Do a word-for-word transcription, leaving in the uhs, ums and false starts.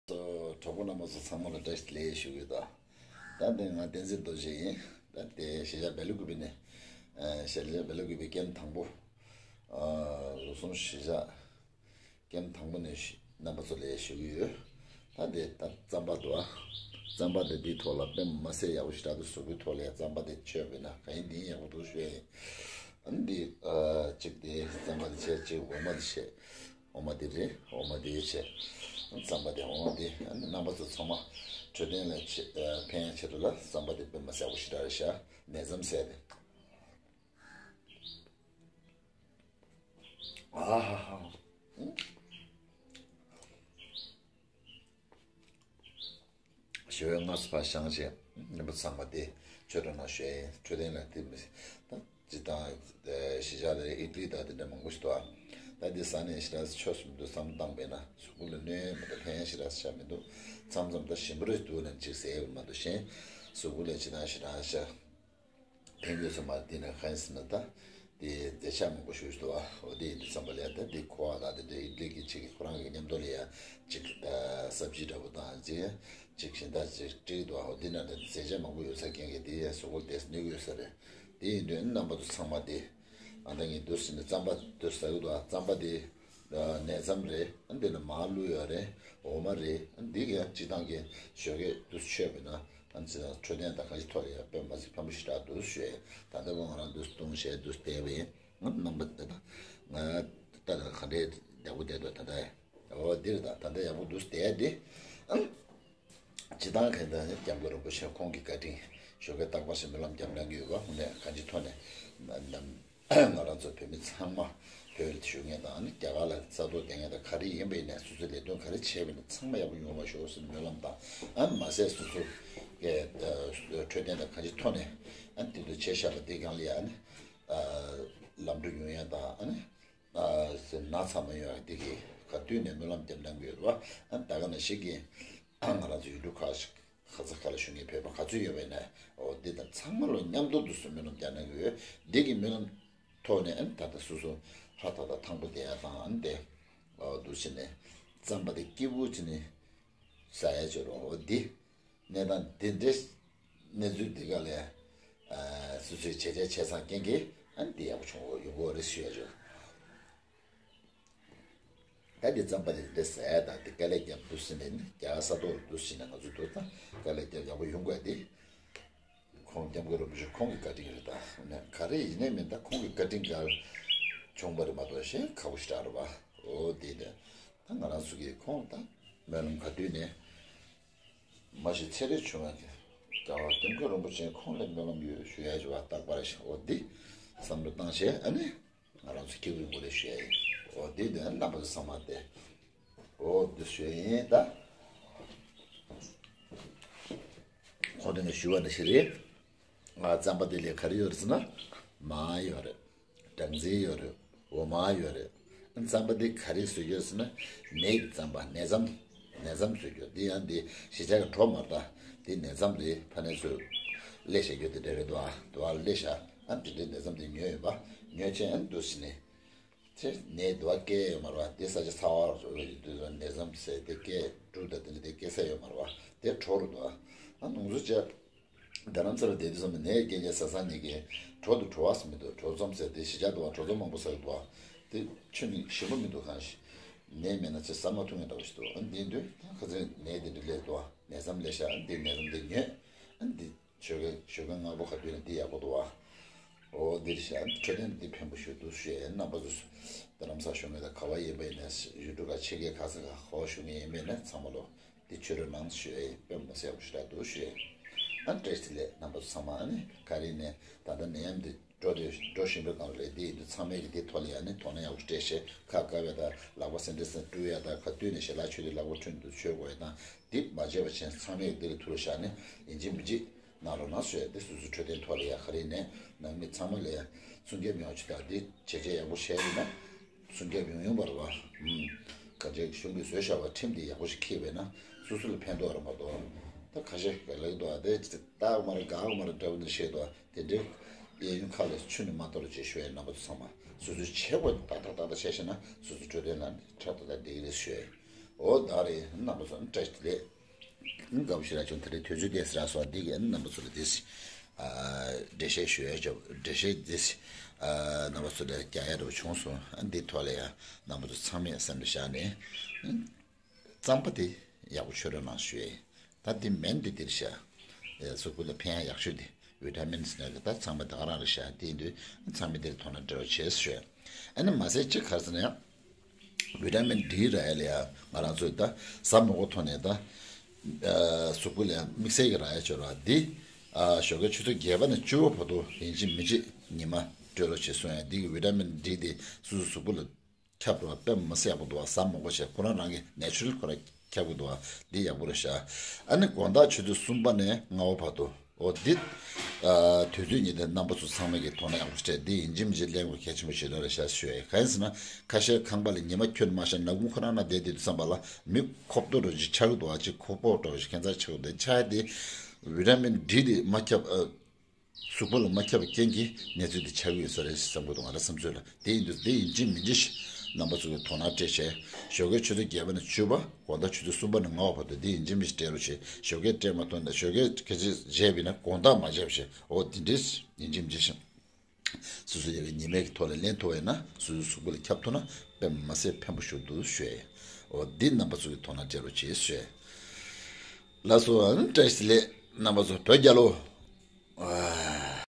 གྲོགས་པོ་རྣམ་པ་ཚོ་ཚང་མ་ལ་བཀྲ་ཤིས་བདེ་ལེགས་ཞུ་གི་ཡོད། ད་ད་དེ་ང་བསྟན་འཛིན་རྡོ་རྗེ་ཡིན། ད་དེ་གཞིས་ཆགས་བེ་ལུ་ཀུ་པི་ནས། ཨ་གཞིས་ཆགས་བེ་ལུ་ཀུ་པི་ཀེམ་དང་པོ། ཨ་ལོ་གསུམ་གཞིས་ཆགས་ཀེམ་དང་པོ་ནས་ཞུ་རྣམ་པ་ཚོ་ལ་ཞུ་གི་ཡོད། ད་དེ་ད་རྩམ་པ་འདུག་ཨ། རྩམ་པ་དེ་འདིའི་ཐོག་ལ་དཔེ་མ་སྲིད་ཡག་པོ་ཞེ་དྲག་འདུག་གཟུགས་པོའི་ཐོག་ལ་ཡང་རྩམ་པ་དེ་མཆོད་པས་ན་ག་ཡིན་འདི་ཡིན་ཡག་པོ་འདུག་ཞུ་ཡ་ཡིན། ཨ་ནི་འདི་ཨ་གཅིག་དེ་རྩམ་པ་དེ་བྱས། གཅིག་འོ་མ་དེ་བྱས། འོ་མ་དེ་རེད། འོ་མ་དེ་བྱས། རྩམ་པ་དེ་འོ་མ་དེ། ཨ་ནི་རྣམ་པ་ཚོ་ཚང་མ་འཕྲོད་བསྟེན་ལ་ཆེ་ཨ་ཕན་ཡག་ཆེད་དུ་ལ་རྩམ་པ་དེ་དཔེ་མ་སྲིད་ཡག་པོ་ཞེ་དྲག་རེད་ཤག་ནས་རྩམ་ཟས་དེ། ཨ་ཧ་ཧ། ཞེ་པོ་སྔར་སུ་ཕར་བཞེངས་བྱས། རྣམ་པ་ཚང་མ་དེ་ཆོས་གྲོགས་ནང་ཞུ་ཡ་ཡིན། འཕྲོད་བསྟེན་ལ་དེ་མི་ད་སྤྱིར་བཏང་གཞིས་ཆགས་ལ་ཨིཌ་ལི་དང་དེ་འདྲ་མང་པོ་ཞིག་འདུག་ཨ། ད་དེ་ཟ་ནས་ཞེ་དྲག་ཆོས་སུ་མི་འདུག་བསམ་བློ་བཏང་པས་ན་གཟུགས་པོ་ལ་གནོད་མི་འདུག་ཕན་ཞེ་དྲག་ཆགས་མི་འདུག་མཚམས་མཚམས་ད་ཞིམ་པོ་རེ་འདུག་ན་གཅིག་ཟས་ཡོད་མ་གཏོགས་གཞན་གཟུགས་པོ་ལ་ཅི་དང་ཞེ་དྲག་ཤ། ཕན་ཡོད་ས་མ་རེད། དེ་ནས་ཧན་སི་ན་ད་དེ་མཛེས་ཆ་མང་པོ་ཞུ་འདུག་ཨ། འོ་དེ་ཡིན་དུས་ཙམ་པ་ལ་ཡ་ད་དེ་ཁོ་བ་ད་དེ་འདྲ་ཨིཌ་ལི་གི་ཅིག་ཁོ་རང་གི་མཉམ་དུ་ལ་ཡ་ཅིག་ཨ་སབ་ཇི་འདྲ་པོ་དང་ཅིག་ཅིག་གཞན་དག་ཅིག་བསྲེས་འདུག་ཨ། འོ་དེ་ན་ད་མཛེས་ཆ་མང་པོ་ཡོད་ས་རྐྱེན་གྱིས་དེ་ཡ་གཟུགས་པོ་དེ་གནོད་ཀྱི་ཡོད་ས་རེད། དེ་ཡིན་དུས་རྣམ་པ་ཚོ་ཚང་མ་དེ་ཨ་ད་ངས་འདུག་ཟེར་ནས་རྩམ་པ་འདུག་ཟ་གི་འདུག་ཨ། རྩམ་པ་དེ་ནས་རྩམ་རེད། ཨ་འདི་ལ་མར་བླུགས་ཡོད་རེད། འོ་མ་རེད། ཨ་འདི་ག་སྤྱིར་བཏང་གི་ཞོགས་ཀས་དུས་མཆོད་པས་ན་ཨ་ནི་འཕྲོད་བསྟེན་དང་གང་ཅི་ཐོག་ལ་ཡང་དཔེ་མ་སྲིད་ཕན་པོ་ཞེ་དྲག་འདུག་ཞུས། ད་ལྟ་བུ་ང་རང་དུས་བཏུང་བྱས་དུས་བསྡད་པ་ཡིན། ང་རྣམ་པ་དེ་དང་ང་ལྟ་ལ་ག་འདྲའི་ཡག་པོ་བསྡད་འདུག་ད་ལྟ་འོ་འདིར་ད་ད་ལྟ་ཡག་པོ་འདུག་བསྡད་དེ་ཨ། སྤྱིར་བཏང་ག་ད་སྐྱབས་མགོན་རིན་པོ་ཆེ་ཁོང་གི་བཀའ་དྲིན་ཞོགས་ཀས་རྟག་པར་ཞིག་སྨོན་ལམ་རྒྱབ་གནང་གི་ཡོད་པ། དངོས་གནས་གང་ཅིའི་ཐོག་ནས་ནམ་ང་རང་ཚོ་བོད་མི་ཚང་མ་བོད་ལ་བཞུགས་མཁན་དང་ཨ་ནི་རྒྱ་གར་ལ་ས་ཐོག་བསྡད་མཁན་དང་ག་རེ་ཡིན་པ་ཡིན་ནའི་སོ་སོའི་ལས་དོན་ག་རེ་བྱས་པ་ཡིན་ན་ཚང་མ་ཡག་པོ་ཡོང་བ་ཤོག་ཟེར་ནས་སྨོན་ལམ་དང་ཨ་ནི་མ་ཟད་སོ་སོ་གི་འཕྲོད་བསྟེན་དང་གང་ཅིའི་ཐོག་ནས་ཨ་ནི་དེ་ཚོ་བྱས་བཞག་པ་དེ་སྒང་ལ་ཡ་ཨ་ནི་ལམ་འགྲོ་ཡོང་ཡ་དང་ཨ་ནི་ཟེར་ན་ཚང་མ་ཡོང་ཡ་དེ་གི་ག་དུས་ནས་སྨོན་ལམ་རྒྱབ་གནང་གི་ཡོད་རེད་བ། ཨ་ནི་ད་ག་ནང་བཞིན་གྱི་ང་རང་ཚོ་ཡུལ་གྲུ་ཁག་ཞིག་ག་ས་ག་ལ་བཞུགས་མཁན་བོད་པ་ག་ཚོད་ཡོད་པ་ཡིན་ན་འོ་འདི་དང་ཚང་མ་ལ་མཉམ་དུ་འདུག་སེ་སྨོན་ལམ་རྒྱག་གནང་གི་ཡོད། འདི་གི་སྨོན་ལམ་ཐོག་ནས་ཨ་ནི་ད་ལྟ་སོ་སོ་ཧ་ད་ད་ཐང་པོ་བསྡད་ཡ་དང་ཨ་ནི་དེ་འོ་འདུག་བྱས་ནས་རྩམ་པ་དེ་སྐྱིད་པོ་བྱས་ནས་ཟ་ཡ་བྱོས་རོགས། འོ་འདི་གནས་སྟངས་འདི་འདྲའི་གནས་ཚུལ་འདི་ག་ལས་ཨ་སོ་སོའི་བྱས་རྗེས་བྱས་ཙང་རྐྱེན་གྱིས་ཨ་ནི་འདི་ཡག་པོ་བྱུང་བ་ཡོང་གི་རེད་ཞུ་ཡ་བྱོས། ད་འདི་རྩམ་པ་འདི་འདྲ་ཟ་ཡ་དང་འདི་དཀའ་ལས་བརྒྱབ་འདུག་ཟེར་ནས་ནི་རྒྱ་གར་ས་ཐོག་ལ་འདུག་ཟེར་ནས་ང་ཚོ་འདུག་ད་དཀའ་ལས་བརྒྱབ་ཡག་པོ་ཡོང་དགོས་ཏེ། ཁོང་སྐྱབས་མགོན་རིན་པོ་ཆེ་ཁོང་གི་བཀའ་དྲིན་རེད། ད་ནས་ག་རེ་ཡིན་ནའི་མིན་ད་ཁོང་གི་བཀའ་དྲིན་ག་བྱུང་བ་རེད་མ་གཏོགས་གཞན་ཁག་པོ་ཞིག་རག་རེད་པ། འོ་དེ་ནས་ད་ང་རང་ཚོ་གིས་ཁོང་ད་སྨོན་ལམ་ག་དུས་ནས་མ་གཞི་ཚེ་རིང་བྱུང་བ་གི་རྒྱལ་བ་སྐྱབས་མགོན་རིན་པོ་ཆེ་ཁོང་ལ་སྨོན་ལམ་ཡོད་ཞུ་ཡ་ཞུ་བ་རྟག་པར་ཞིག་འོ་འདི་བསམ་བློ་བཏང་བྱས་ཨ་ནི། ང་རང་ཚོ་སྐྱིད་པོ་ཡོང་གི་རེད་ཞུ་ཡ་ཡིན། འོ་དེ་དོན་རྣམ་པ་ཚོ་ཚང་མ་དེ། འོ་དེ་ཞུ་ཡ་ཡིན་ད། ཁོང་དེ་ནས་ཞུ་བ་འདྲ་ཞིག་རེད། ང་རྩམ་པ་དེ་ལས་ག་རེ་ཡོད་རེད་ཟེར་ན། མར་ཡོད་རེད། སྦྲང་རྩི་ཡོད་རེད། འོ་མ་ཡོད་རེད། རྩམ་པ་དེ་ག་རེ་བཟོ་རྒྱུ་ཟེར་ན། ནས་ཀྱི་རྩམ་པ་ནས་རྩམ། ནས་རྩམ་བཟོ་རྒྱུ་དེ་ཡང་དེ་གཞིས་ཆགས་ཀྱི་གྲོ་མ་རེད་ད། དེ་ནས་རྩམ་དེ་ཕ་ནས་ཚོས་སླེ་བྱ་རྒྱུ་དེ་འདྲ་རེད་འདུག་ཨ། འདུག་ཨ་སླེ་བྱ། ཨ་དེ་འདྲའི་ནས་རྩམ་དེ་ཉོས་ཡོད་པ། ཉོས་བྱས་ཨ་འདུག་ཟེར་ནས། དེ་ནས་དུ་བ་སྐྱེ་ཡོད་མ་རེད་བ། དེ་ས་ཆ་ཚ་བ་རེད་དུས་ཙམ་ནས་རྩམ་ཟེར་དེ་སྐྱེ་འབྲུ་དང་དེ་འདྲ་དེ་སྐྱེ་ས་ཡོད་མ་རེད་བ། དེ་གྲོ་རུ་འདུག་ཨ། ཨ་ནུང་ཚོ་ཅག་རྡ་རམ་ས་ལ་བསྡད་དུས་ཙམ་ནས་སྐྱེ་སྐྱེ་ཟ་ས་ནས་ཀྱི་གྲོ་དུ་གྲོ་བ་ཟེར་མི་འདུག་གྲོ་ཚོམ་ཟེར་དེ་གཞིས་ཆགས་འདུག་བ། གྲོ་ཚོམ་མང་པོ་ཟ་གི་འདུག་བ། དེ་ཆུ་ནི་ཞིམ་པོ་མི་འདུག་གང་ཞིག་ནས་མེད་ན་ཅི་ཟ་མ་ཐུབ་ངེས་འདྲ་བོ་ཞིག་འདུག་ཨ་འདི་འདུག་ད་ཁ་ཚན་ནས་དེ་འདྲ་ལས་འདུག་བ། ནས་རྩམ་ལས་ཤ་ཨ་འདི་ནས་རྩམ་འདི་ཉོས་ཨ་འདི། ཞོགས་ཀས་ཞོགས་ཀས་སྔ་པོ་ག་དུས་ནས་འདི་ཡག་པོ་འདུག་བ། འོ་འདིར་བཞག་འཕྲོད་བསྟེན་འདི་ཕན་པོ་ཞིག་འདུག་ཞེས་རྣམ་པ་ཚོ་རྡ་རམ་ས་ཞུ་མཁན་དང་ག་བ་ཡིན་པ་ཡིན་ནས་ཡུལ་གྲུ་ཁག་ཕྱི་རྒྱལ་ཁག་ས་ཁག་ཧོ་ཞུ་མཁན་ཡིན་པ་ཡིན་ན་ཚང་མ་ལོ་འདི་ཆོས་རོལ་ནང་ཞུ་ཡ་ཡིན། དཔེ་མ་སྲིད་ཡག་པོ་ཞེ་དྲག་འདུག་ཞུ་ཡ་ཡིན། ཨ་བཀྲ་ཤིས་བདེ་ལེགས་རྣམ་པ་ཚོ་ཚང་མ། ཨ་ནི་ག་རེ་ནས་ད་ལྟ་ནད་ཡམས་འདི་འགྲོ་དུས་འགྲོ་བཞིན་པའི་སྒང་རེད། འདི་ཡིན་དུས་ཚང་མས་ཀྱི་འདི་ཐོག་ལ་ཡ་ནི་དོ་སྣང་ཡག་པོ་སྤྲད་བྱས་ཁ་བཀབ་ཡ་དང་ལག་པ་སེན་ཏེ་སེན་བཀྲུ་ཡ་དང་ག་དུས་ནས་ཞལ་ལག་མཆོད་དུས་ལག་པ་འཁྲུ་འདུག་མཆོད་དགོས་ཡ་དང་འདི་མ་བརྗེད་པ་བྱས་ཚང་མས་ཀྱི་འདི་ལ་ཐུགས་ལ་བཞག་ནས་ཡིན་གཅིག་མིན་གཅིག་གནང་རོགས་གནང་ཞུ་ཡ། དེ་སོ་སོའི་འཕྲོད་བསྟེན་ཐོག་ལ་ཡ་ག་རེ་ནས་ནང་མི་ཚང་མ་ལ་ཡ་སྲུང་སྐྱོབ་ཡོང་ཆེད་དང་འདི་བྱས་རྗེས་ཡག་པོ་བྱས་ཡོད་ན་སྲུང་སྐྱོབ་ཡོང་ཡོང་བ་རེད་བ། ཨུམ། ག་ཅིག་གཞུང་གིས་བཟོས་བཞག་པ་ཁྲིམས་འདི་ཡག་པོ་ཞིག་འཁྱེར་བས་ན་སོ་སོ་ལ་ཕན་ཐོགས་རེད་མ་གཏོགས། ད་ཁ་ཤས་ཀྱིས་ལབ་ཀྱི་འདུག་ཨ། དེ་ལྟ་གི་མ་རེད། དགའ་གི་མ་རེད་འདྲ་པོ་འདི་བཤད་འདུག་ཨ། དེ་འདྲའི་གཡས་གཡོན་ཁ་ལ་ཆུ་ནི་མ་གཏོར་ཅེས་ཞུ་ཡ་ཡིན། རྣམ་པ་ཚོ་ཚང་མ་སོ་སོའི་བྱེད་སྒོ་ཏག་ཏག་ཏག་ཏག་བྱས་ཤེ་ན་སོ་སོའི་འཕྲོད་བསྟེན་ལ་ནི་ཁྲ་ཏག་ཏག་བསྡད་ཀྱི་རེད་ཞུ་ཡ་ཡིན། འོ་ད་རེད། རྣམ་པ་ཚོ་བཀྲ་ཤིས་བདེ་ལེགས། དགའ་པོ་ཞེ་དྲག་བྱུང་། ད་རེས་དུས་ཚོད་ལྡན་ཟེར་སོང་། འདི་གས་རྣམ་པ་ཚོ་ལ་འདི་འགྲེལ་བཤད་ཞུ་ཡ་ཅོ། འགྲེལ་བཤད་འདི་རྣམ་པ་ཚོ་ལ་རྒྱག་ཡ་འདྲ་བོ་བྱུང་སོང་། འདི་ཐོག་ལ་ཡ་རྣམ་པ་ཚོ་ཚང་མས་སེམས་ལ་བཞག་ནས། རྩམ་པ་དེ་ཡག་པོ་མཆོད་རོགས་གནང་ཞུ་ཡས། ད་དེ་མིན་དེ་འདིར་བཞག་གཟུགས་པོ་ལ་ཕན་ཡག་ཤོས་དེ་བི་ཊ་མིན་ནི་གི་ད་ཚང་མ་ད་ག་རང་རེད་བཞག་དེ་ཡིན་དུས་ཚང་མས་དེར་དོ་སྣང་སྤྲད་རོགས་བྱེད་ཞུ་ཡས། ཨ་ནི་མ་ཟད་གཅིག་ག་རེ་ཟེར་ན་ཡང་། བི་ཊ་མིན་ཌི་རག་ཡས་ལ་ཡ་ང་རང་ཚོས་ད་ཟ་མ་དགོས་ཐོག་ནས་ད་གཟུགས་པོ་ལ་ཡ་དམིགས་བསལ་གྱི་རག་ཡས་ཅིག་ཡོད་རེད་བ། འདི་ཞོགས་ཀའི་ཆུ་ཚོད་བརྒྱད་པ་ནས་བཅུ་པ་བར་དུ་ཡིན་གཅིག་མིན་གཅིག་ཉི་མ་སྤྲོད་རོགས་བྱེད་གསུང་ཡ། འདི་གི་བི་ཊ་མིན་ཌི་དེ་སོ་སོའི་གཟུགས་པོ་ལ་ཁྱབ་འགྲོ་བ་དཔེ་མི་སྲིད་ཡག་པོ་འདུག་བ། ཟ་མ་དགོས་བྱས་ཁོ་རང་རང་གི་ནེ་ཅུ་རལ་ཁོ་རང་ཁྱབ་གི་འདུག་བ། འདི་ཡག་པོ་རེད་ཤག་ཨ་ནི་དགོང་དག་ཆུ་ཚོད་གསུམ་པ་ནས་ལྔ་པ་བར་དུ། འོ་འདི་ཨ་དུས་ཚོད་གཉིས་དེ་རྣམ་པ་ཚོ་ཚང་མས་ཀྱི་དོ་སྣང་ཡག་པོ་སྤྲད། འདི་ཡིན་གཅིག་མིན་གཅིག་གླེང་དགོས་གལ་ཆེན་པོ་ཞིག་རེད་ཤག་ཞུ་ཡ། གང་ཡིན་ཟེར་ན་ཁ་ཤས་ཁང་པ་ལ་ཉི་མ་ཁྱོན་མ་ཤར་ནག་ཁུང་ཁོ་རང་ན་བསྡད་དུས་ཙམ་པ་ལ་མིག་ཁོག་པ་འདྲ་བོ་ཅིག་འཆར་གི་འདུག་བ། ཅིག་ཁོག་པ་འདྲ་བོ་ཞིག་ཁྱད་མཚར་ཆགས་ཀྱི་འདུག་འཆར་ཡ་དེ་བི་ཊ་མིན་ཌི་དེ་མ་ཁྱབ་ཨ། གཟུགས་པོ་ལ་མ་ཁྱབ་པའི་རྐྱེན་གྱིས་གནས་ཚུལ་འདི་ཆགས་ཀྱི་ཡོད་ས་རེད་བསམ་གྱི་འདུག་ང་རང་བསམ་ཚོད་ལ། དེ་ཡིན་དུས་དེ་ཡིན་གཅིག་མིན་གཅིག་རྣམ་པ་ཚོ་གིས་དོ་སྣང་སྤྲད་བྱས། ཞོགས་ཀའི་ཆུ་ཚོད་བརྒྱད་པ་ནས་བཅུ་པ། དགོང་དག་ཆུ་ཚོད་གསུམ་པ་ནས་ལྔ་པ་བར་དུ་དེ་ཡིན་གཅིག་མིན་གཅིག་སྤྲད་རོགས་བྱེད། ཞོགས་ཀས་སྤྲད་མ་ཐུབ་ན་ཞོགས་ཀས་གལ་ཆེ་བྱས་པ་ཡིན་ན་དགོང་དག་མ་བྱས་པ་བྱས། འོ་དེ་འདྲས་ཡིན་གཅིག་མིན་གཅིག་སོ་སོ་ཡ་གི་ཉི་མའི་གི་ཐོག་ལ་ལེན་ཐུབ་པ་ཡིན་ན་སོ་སོའི་གཟུགས་པོ་ལ་ཁྱབ་ཐུབ་ན་དཔེ་མ་སྲིད་ཕན་པོ་ཞིག་འདུག་ཞུ་ཡ། འོ་འདི་རྣམ་པ་ཚོ་གིས་དོ་སྣང་སྤྲད་རོགས་བྱེད་ཞུ་ཡ། ལགས་སོ། ཨ་ནི་བཀྲ་ཤིས་བདེ་ལེགས་རྣམ་པ་ཚོ། བོད་རྒྱལ་ལོ།